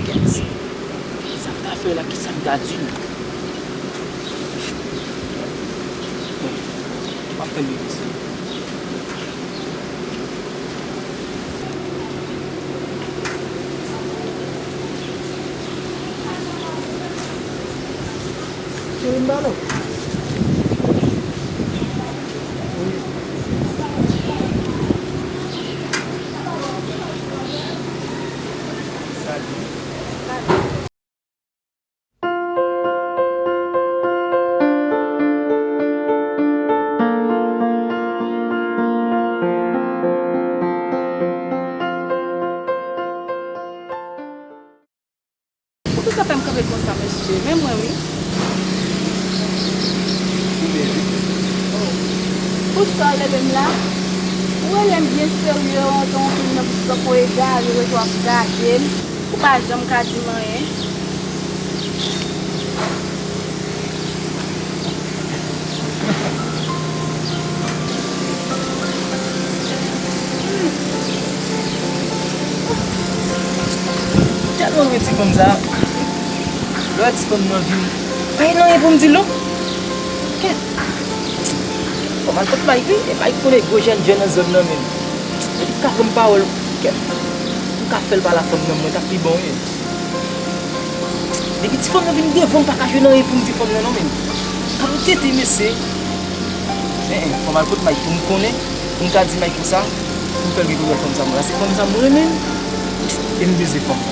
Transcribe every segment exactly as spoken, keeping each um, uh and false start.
Gad sa. Sa m ta fè la, kisa m ta di l? Bon, m ap tann li vini. Cheri m balo. Salut. Poukisa w fè m kanpe konsa, mesye? Men mwen, wi. Ou byen, wi. Oh. Pou sa w leve m la? Ou wè lè m byen serye, ou antre yon fim nan, pou tankou egare, ou rete w ap gade m. Ou pa janm ka di m anyen. Tèlman renmen ti fanm sa. Lè ti fanm nan vin, pa gen anyen pou m di l non. Kèt. Fò m al kot Mike wi, e Mike konnen gwo jènjan nan zòn nan menm. Depi l ka pran pawòl, kèt. M ka fè l pale a fanm nan, mwen t ap pi bon wi. Depi ti fanm nan vin devan m, pa ka jwenn anyen pou m di fanm nan non, men. Kab tete, mesye. En, en, fò m al kot Mike pou m konnen, pou m ka di Mike konsa, pou m fè l rekonèt fanm sa mwen. Paske fanm sa mwen renmen l, e m bezwen fanm.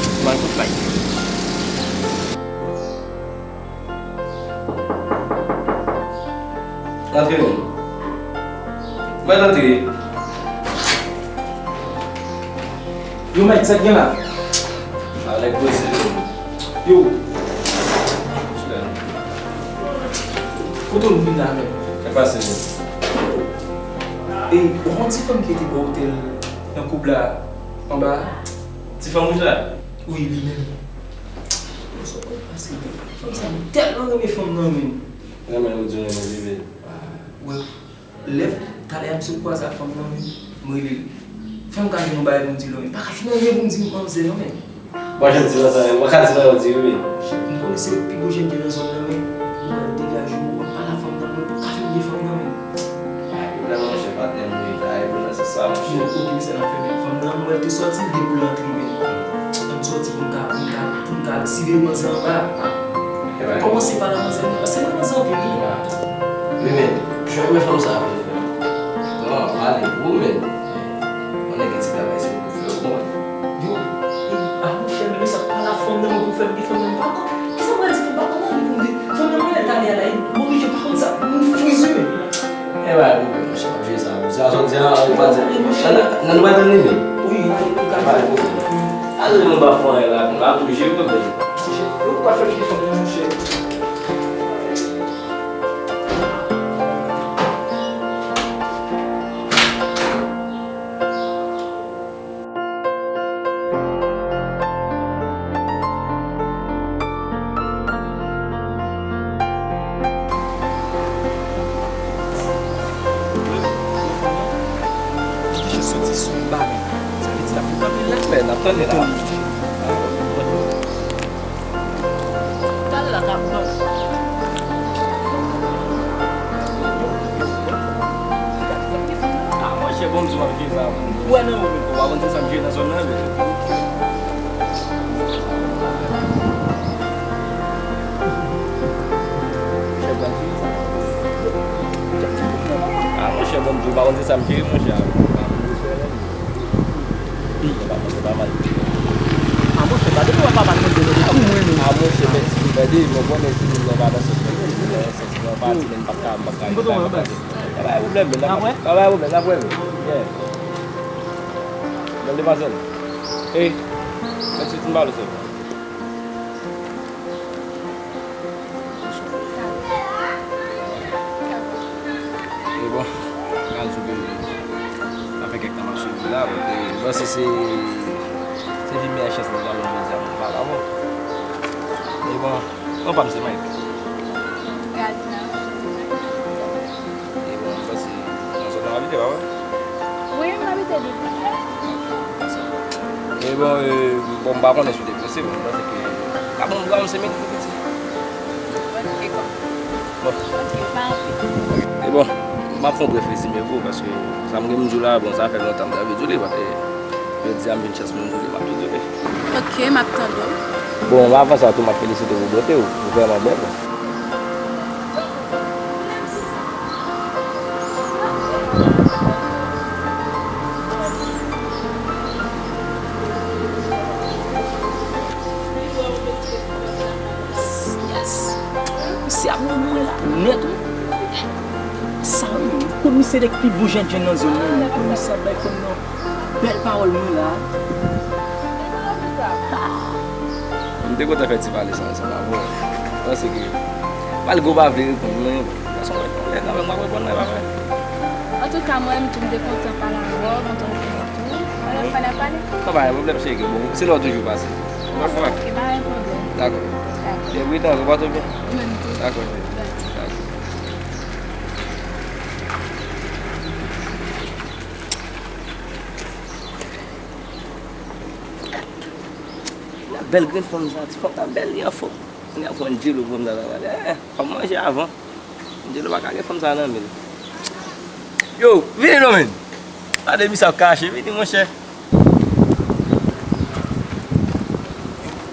Fò m al kot Mike. Antre, men. Mwen antre. Yo, Mike, sa k gen la? A, nèg poze yo. Yo. Foto nou vin la menm. Sa k pase menm? E, ou konn ti fanm ki te bò otèl nan koub la anba a? Ti fanm wouj la? Wi, li menm. Sa w konn pase menm? Fanm sa, m tèlman renmen fanm nan menm. Renmen ou di renmen li, men. Wè. Lè talè a m sot kwaze ak fanm nan, men, m rele l. Fè m ka jwenn yon bagay pou m di l, men. Pa ka jwenn anyen pou m di manzè, non, men. Mwen, jan di manzè, mwen ka di manzè, wi, men. M konnen se pi gwo jènjan nan zòn nan, men. Ou wè l degaje w, w ap pale a fanm nan, men, pou ka fè m gen fanm nan, men. Ay, pwoblèm, monchè, patnè m, wi. Ay, pwoblèm, se sa, monchè. Yo, oke, misye nan fè, men. Fanm nan, m wè l te sòti, li pou l antre, men. Ann sòti pou m ka, pou m ka, pou m ka siveye manzè anba. Kòmanse pa nan manzè, non, paske nan manzè anpil, wi. Wi, men, jan renmen fanm sa a, men. Non, pale gwo, men. Yon nèg gen ti bagay se pou fè, ou konprann? Yo, e, a, monchè, men sa pa la fanm nan, mwen pou fè m di fanm nan, m pa konn. Kisa mwen di fanm, pa konn anyen pou m di. Fanm nan, mwen lè talè a la, m oblije pa konn sa, m friz wi, men. E pa gen pwoblèm, monchè, m ap jere sa pou ou. Se a sòti a, ou pa di. Nan, nan, nou pa tann li, men. Wi, wi, wi. E pa gen pwoblèm. Ale, nou pa fè anyen la, nou pa bouje, wi, men. Monchè, ou pa fè ki fanm nan, monchè. Li te jis soti sou yon bagay. Sa vle di l ap fè kanpe la. Men, n ap tann li la. Talè l ap bon. Ah, monchè, bon, m di w ap jere sa pou ou. Ou wè nan ou menm, ou pa konn se sa m jere nan zòn nan, men. Ah, monchè, bon, m di w pa konn se sa m jere, monchè. Pi. Se pa, se pa mal. Ah, monchè, pa depi w pa mal, monchè, pou mwen, men. Ah, monchè, men, ti, men, de, mwen konnen ti moun nan pa nan sens mwen, nan sens mwen, pa ti, men, m pa ka, m pa ka, m pa ka. E pa gen pwoblèm, men, n ap, pa gen pwoblèm, n ap wè, men. Yeah. Bèl demwazèl. Ey, men ti, ti m pale, sè. E bon, m ka di w ke sa fè kèk tan m ap swiv li la, paske m panse se, se pi meyè chans mwen ta jwenn jodi a pou m pale avè w. E bon, non pa m se Mike. Gad la. E bon, m panse nan zòn nan w abite, pa vre? Wi, E bon, e, bon, m pa konnen si w te posib, mwen panse ke, a bon, m pral se menm pou piti. Ok, kòm. Bon. Ok, pa anpil. E bon, m ap fè yon brèf rezime pou ou, paske sa m gen pou m di w la, bon, sa fè lontan m t anvi di w li, paske jodi a m jwenn chans pou m di w li, m ap tou di w li. Ok, m ap tande w. Bon, avan sa tou, m ap felisite w pou bote w, ou vrèman bèl. Yes. Misye ap nan mwen la nèt wi. Sa wi, m konn misye se pi bon jènjan nan zòn nan, m konn misye ap bay fanm nan bèl pawòl mwen la. M te kontan fè ti pale sa ansanm avè w. Paske, malgre w pa vle reponn mwen, gason mwen, mwen kanmenm, m ap reponn mwen, pa vre? Antouka, mwen menm tou, m te kontan pale avè w, kontan reponn ou tou. Yon lòt fwa, n a pale. Non, pa gen pwoblèm, cheri. Bon, se lè w toujou pase. Yon lòt fwa. Ok, pa gen pwoblèm. Dakò. Dakò. Byen pridan, konpòte w byen. Ou menm tou. Dakò, cheri. Bye. Dakò. Bèl grenn fanm sa, ti fanm sa bèl, li anfòm. Kounye a pou Angelo, fanm sa, sa, sa, eh, fò m manje avan. Angelo pa ka gen fanm sa nan men l. Yo, vini non, men. Gade misye ap kache, vini, monchè.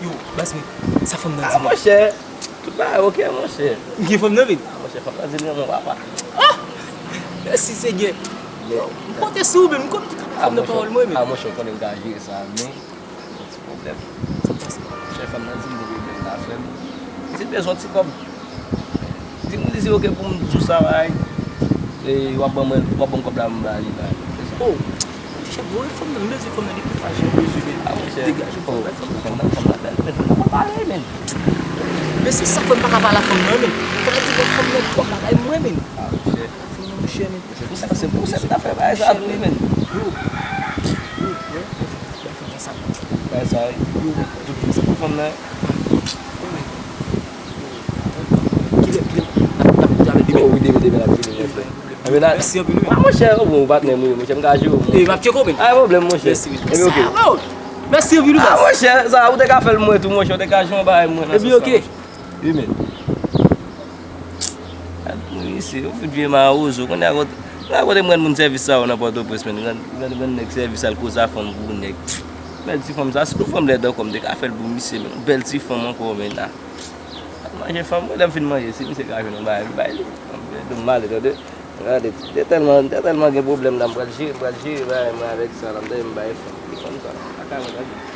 Yo, baz mwen, sa fanm nan di mwen. Ah, monchè, tout bagay ok, monchè. Gen fanm nan, men? Ah, monchè, fanm nan di l renmen w, papa. Ah! Mèsi, Senyè. Yo, m konte sou ou, men m konn ki fanm nan pawòl mwen, men. Ah, monchè, ou konnen m ka jere sa, men. Ti pwoblèm. Sa k pase? Monchè, fanm nan di m li renmen m la, frè m. Li di l bezwen ti kòb. Di m, li di, ok, pou m di w sa, bay. E, w ap ban mwen, w ap ban m kòb la, m ba li, bay. Oh! Monchè, bon, fanm nan, m bezwen fanm nan, li pi fache, m bezwen, men. Ah, monchè. Degaje w, bay fanm nan. Fanm nan, fanm nan bèl, men fanm nan pa pale, men. Men se sa, frè m, pa ka pale a fanm nan, men. Fò m di, bon, fanm nan twò bagay mwen, men. Ah, monchè. Fanm nan, monchè, men. Se pou sa, se pou sa m ta fè bagay sa tou, men. Yo, yo, yo, yo, fè sa. Bagay sa, yo, tout sa pou fanm nan. Kilè, kilè, n ap, n ap koute avè l demen. Oh, wi, demen, demen, n ap fini, monchè. Mèsi anpil, wi. Ah, monchè, oh, bon, patnè m, wi, monchè, m ka jere w, monchè. E, m ap tcheke w, men. Ah, pwoblèm, monchè. Mèsi, wi. Epi, ok. Sa, oh! Mèsi anpil, wi, baz. Ah, monchè, sa, ou te ka fè l mwen tou, monchè, ou te ka jwenn yon bagay mwen nan sans sa, monchè. Epi, ok. Wi, men. Gad pou misye, ou fout vye mawozo. Kounye a kote, kounye a kote m rann moun sèvis sa yo nan Pòtoprens, men. Rann, rann, rann nèg sèvis al koze a fanm pou nèg. Bèl ti fanm sa, si yon fanm lèd ankò, m te ka fè l pou misye, men. Bèl ti fanm ankò, men la. Al manje fanm, lè m fin manje, si misye ka jwenn yon bagay, m bay li. M fè dom male, tande. Gade, te tèlman, te tèlman gen pwoblèm la, m pral jere, m pral jere bagay mwen avèk sa la, m tande m bay fanm. Ti fanm sa, pa ka mwen tande.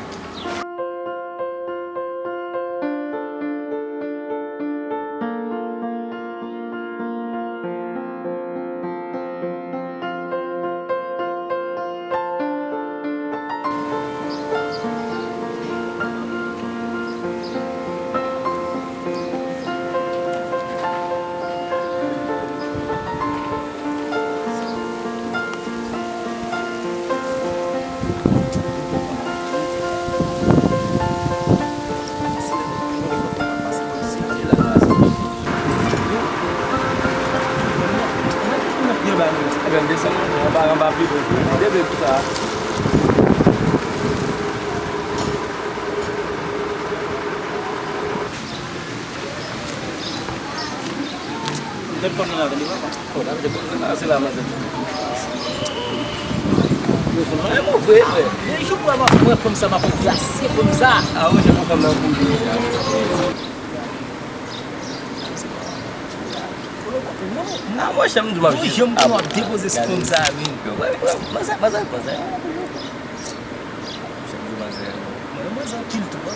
Telefòn nan la, tande papa. Oh, tande telefòn nan la, se la manzè. Telefòn nan, e move, frè. Men jou pou mwen, mwen, fanm sa, m ap anbrase fanm sa. Ah, wi, se pou fanm nan pou li. Ah, monchè, m di w, m ap jere. Yon jan pou w ap depoze sou fanm sa, men. Yo, wè, wè, manzè, manzè, manzè. Monchè, m di w, manzè. Mwen, manzè anpil tou, pa.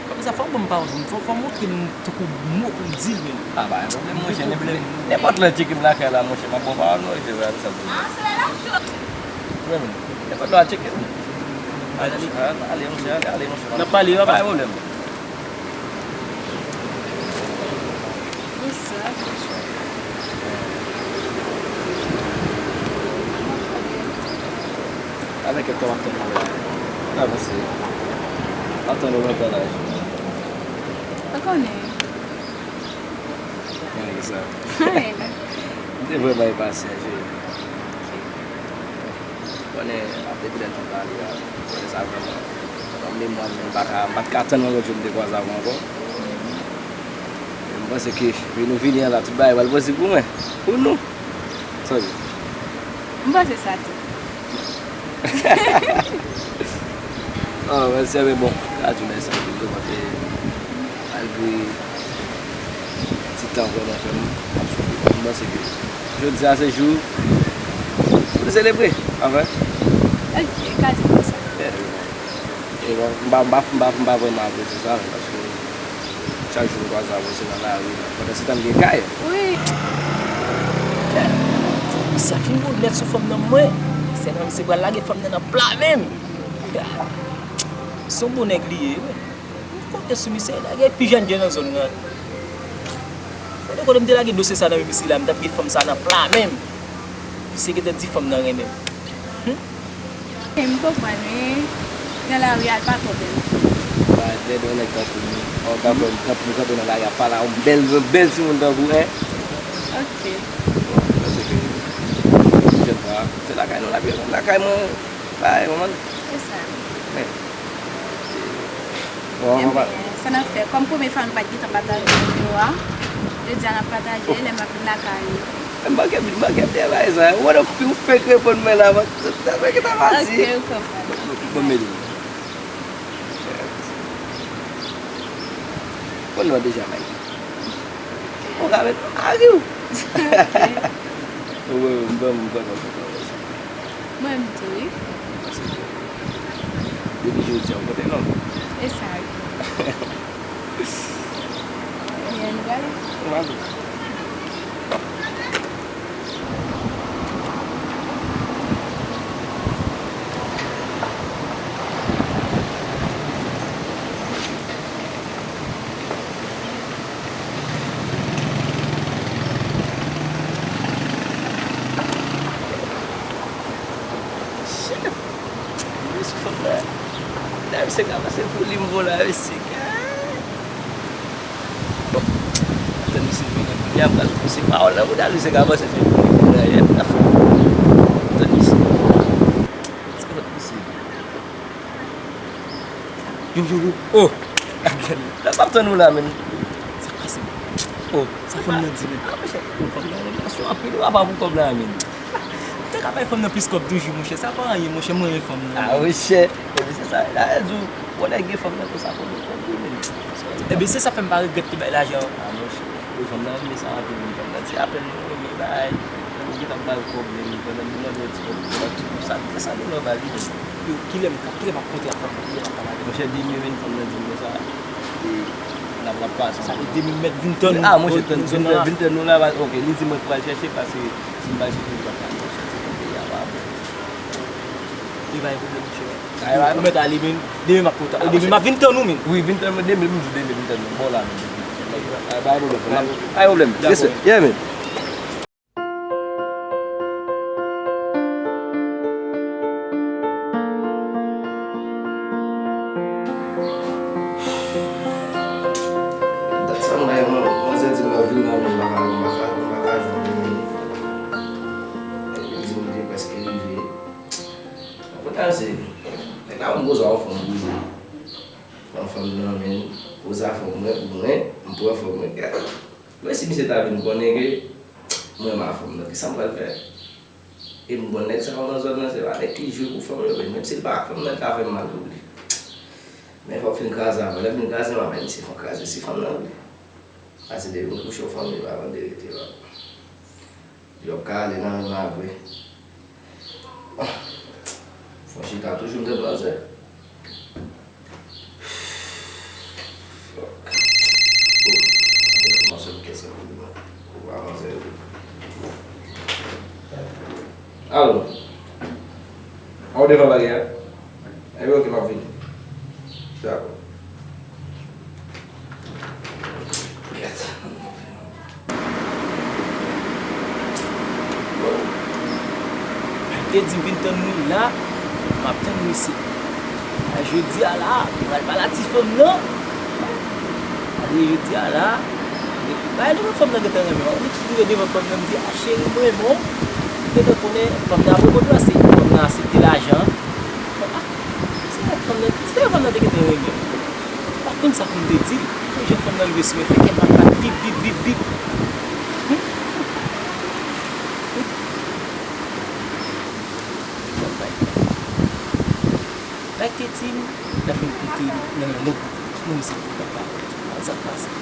Konsa, fò w ban m pawòl, fò, fò w montre m tankou mo pou m di l, men. Ah, pa gen pwoblèm, monchè. Nenpòt lè tcheke m lakay la, monchè, m ap ba w pawòl, monchè, wè, sa pou. Wè, men. Nenpòt lè w al tcheke m. Ale, ale, monchè, ale, ale, monchè. N ap pale, papa. Pa gen pwoblèm. What's up? Avèk kèk tan w ap tann mwen la. Avanse. W ap tann ou lontan la. Pa konnen. Gade sa. Hey. M te vrèman enpasyan, cheri. Konnen, ap depi lè n fin pale a, konnen sa vrèman nan memwa m, men m pa ka, m pa t ka tann yon lòt jou m te kwaze avè w ankò. Men m panse ke vini w vini an la, tout bagay pral posib pou mwen, pou nou. Sa w di? M panse sa tou. Oh, mèsi, men bon, m ka di w mèsi anpil tou, paske malgre ti tan vrèman fè m ap soufri, men m panse ke jodi a se jou pou n selebre, pa vre? Ok, ka di konsa. Yeah. E bon, m pa, m pa, m pa, m pa vrèman apresye sa, paske chak jou m kwaze avè w se nan lari, pandan se tan m gen kay. Wi. Misye ap fin gwo nèt sou fanm nan mwen. Se nan misye pral lage fanm nan nan pla menm. Se yon bon nèg li ye, wi. M konte sou misye, lage pi jèn jèn nan zòn nan. Kote, kote m te lage dosye sa nan men misye la, m t ap gen fanm sa nan pla menm. Misye gentan di fanm nan renmen m. Hmm? M konprann, wi. Nan lari a, l pa twò bèl. Ba, trè bèl nèg tankou nou. Ou ka fè m kanpe, m kanpe nan lari a, pale a yon bèl, yon bèl timoun tankou, en. Ok. Bon, paske, jèn sa, se lakay nou l ap ye, lakay mwen, bay, ou konprann? Se sa. Men, bon, anvan. Ebyen, sa n ap fè, kòm premye fwa nou pa t gentan pataje nimewo a, jodi a n ap pataje, lè m ap vin lakay ou. Men manke, manke de bagay sa. Ou wè, ou fenk reponn mwen la, man. Sa fè ki ta pati. Ok, ou konprann. Bon, men li. Bon, non, deja, Mike. Ou ka met mari w. Ou wè, m vrèman, m vrèman kontan wè sa. Mwen menm tou, wi. Depi jodi a, ou kontan non? E sa, wi. Ebyen, nou prale? Nou prale. Shit! Mwen sou fanm nan. Dayè, misye ka pase pou li, m vola, mesye. Bon, tann misye vini kounye a, m pral pouse pawòl nan bouda l, misye ka panse se pou li m vola, yè, m ta fou. Tann misye. Sa fòt misye. Yo, yo, yo. Oh! Nan m ap tann ou la, menn. Sa k pase? Oh, sa fanm nan di, menn. Ah, monchè, oh, fanm nan relasyon anpil, ou apa pou kòb la, menn. Ou te ka bay fanm nan plis kòb toujou, monchè. Sa pa anyen, monchè, mwen renmen fanm nan. Ah, monchè. Ebyen, se sa, la, di w, bon, nèg gen fanm nan konsa, fanm nan kòb, wi, menn. Ebyen, se sa fè m pa regrèt te bay lajan. Ah, monchè. Wi, fanm nan renmen sa anpil, wi, fanm nan ti apèl nou renmen bay. Ou gentan bay pwoblèm, pandan nou mande yon ti kòb, sa, sa nou nòmal, wi. Yo, kilè m ka, kilè m ap kontre ak fanm nan, kilè m ap ka lage? Monchè, demen menm fanm nan di m konsa, e, n ap, n ap pase. Sa vle di demen m mèt vin tann ou. Ah, monchè, tann, vin tann, vin tann nou la, ok, li di mwen pral chèche, paske si m pa chèche, li p ap ka soti nan peyi a, pa bon. Li pa gen pwoblèm, monchè. Ou mèt ale, men, demen m ap kontan. Demen m ap vin tann ou, men. Wi, vin tann mwen demen, m di demen, vin tann mwen. Bon, la, men. Pa gen pwoblèm, pa gen pwoblèm. Respè. Yeah, men. Dat sa m bay, manzè di m ap vin nan, men m pa ka, m pa ka, m pa ka jwenn li. Epi di m li te prèske rive. Mwen ta se, nèg la ban m koze yon fanm pou li. Yon fanm nan, men, koze a fanm mwen, pou mwen, m pran fanm mwen. Mwen, si misye ta vin konnen ke mwen renmen fanm nan, kisa m pral fè? E m konn nèg sa yo nan zòn nan, se pa nèg ki jwe pou fanm yo, men menm si l pa ak fanm nan, l ka fè m mal pou li. Men fò m fin kraze avan. Lè m fin kraze, m ap bay misye fò m kraze si fanm nan vle. Pase depi m kouche yon fanm, li pa vle rete la. Yo ka ale nan, nan vre. Fò chita toujou m te panse. Fuck. Oh, mwen te kòmanse m kèse pou mwen. Ou pa panse. Alo. An ou devan bagay a? Ebyen, ok, m ap vini. Dakò. Te di m vin tann mwen la, m ap tann misye. A jodi a la, m pral pale a ti fanm nan. Paske jodi a la, bay devan fanm nan gentan renmen. Ou rive devan fanm nan, m di, "A cheri, m renmen w." M gentan konnen fanm nan ap reponn la, se fanm nan aksepte la, Mesye, fè kè m ap bat bip, bip, bip, bip. Hmm? Bay Teti, l ap fin koute nan yon lòt bout. Moun se pou papa. Sa k pase?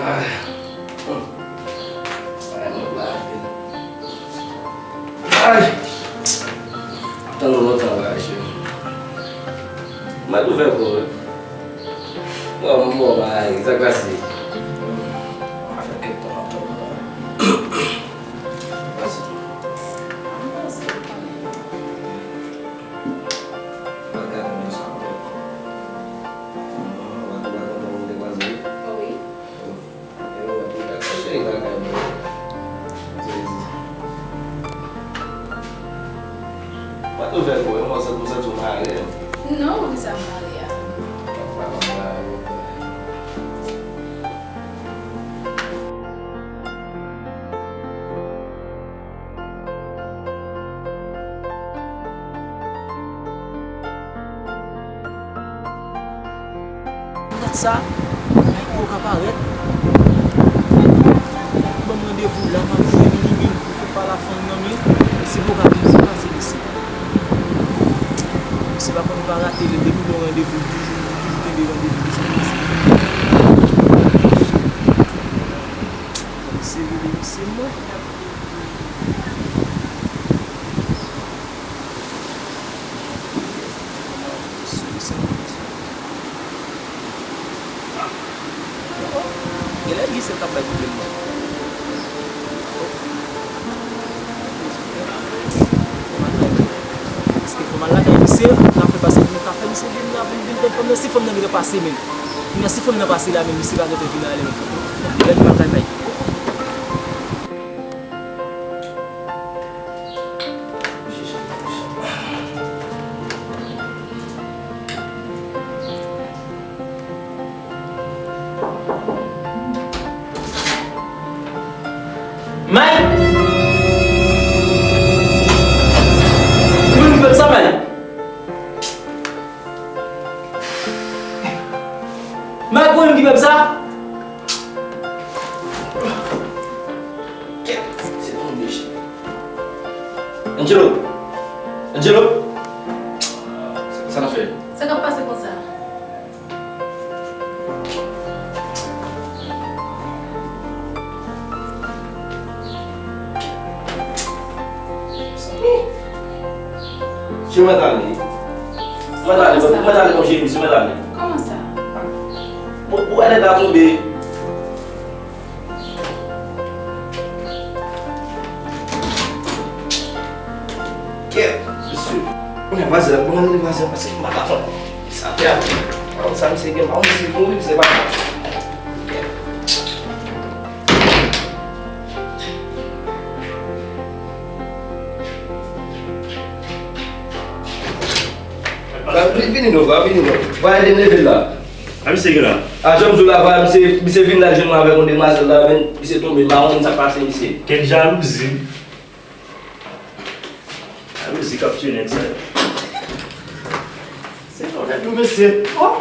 Ay. Ay, mwen lave. Ay! Tann ou lontan la, cheri. Mwen t ouvè kò, wi. Bon, mwen bon, mwen, sa k pase? Mwen fè kèk tan ap tann ou la. Pase. Mwen gade moun sa anpil. Mwen, mwen, mwen kontan moun te kwaze, wi. Wi. Yo, yo, yo, yo, cheri lakay mwen. Jezi. Mwen tou fè kò, mwen santi, mwen santi w mare. Non, ou di sa m mare a. Papa, papa, papa. Dat sa, Mike poko ka parèt. Ban m randevou la, m ap jwenn li, li, li fè pa la fanm nan men. Misye poko ka vin, se pase misye. Misye pa konn pa rate, li depi gon randevou, li toujou, li toujou kenbe randevou, li sa pase. Misye vini, misye mò. Genlè misye k ap bay pwoblèm nan. Paske fò m al lakay misye, n ap fè pase pou nou ka fè misye vin la, vin, vin jwenn fanm nan. Si fanm nan gentan pase menm. Kounye a, si fanm nan pase la menm, misye pa gentan vin ale menm. Lè m al kay Mike. Mike! Ou menm ki fè sa, Mike? Mike, ou menm ki fè sa? Kèt, se tonbe, cheri. Angelo! Angelo! Sa n ap fè? Sa k ap pase konsa? Cheri, mwen t ale. Mwen t ale, mwen t ale, mon cheri, mwen t ale. Kòman sa? Pou, pou Ernest la tonbe. Kèt, mesye. Kounye a vwazin ap mande vwazin pase pou maka fanm. Sa fè a. Pa konn sa misye gen, pa konn si li mouri, misye pa konn. Kèt. Vini non, vini non. Va ede m leve l la. A misye gen la. A jan m di w la, va, misye, misye vin la jwenn mwen avèk yon demwazèl la, men misye tonbe, m pa konn sa k pase misye. Kèk jalouzi. Jalouzi k ap tiye nèg sa yo. Se yon nèg yo mesye. Oh!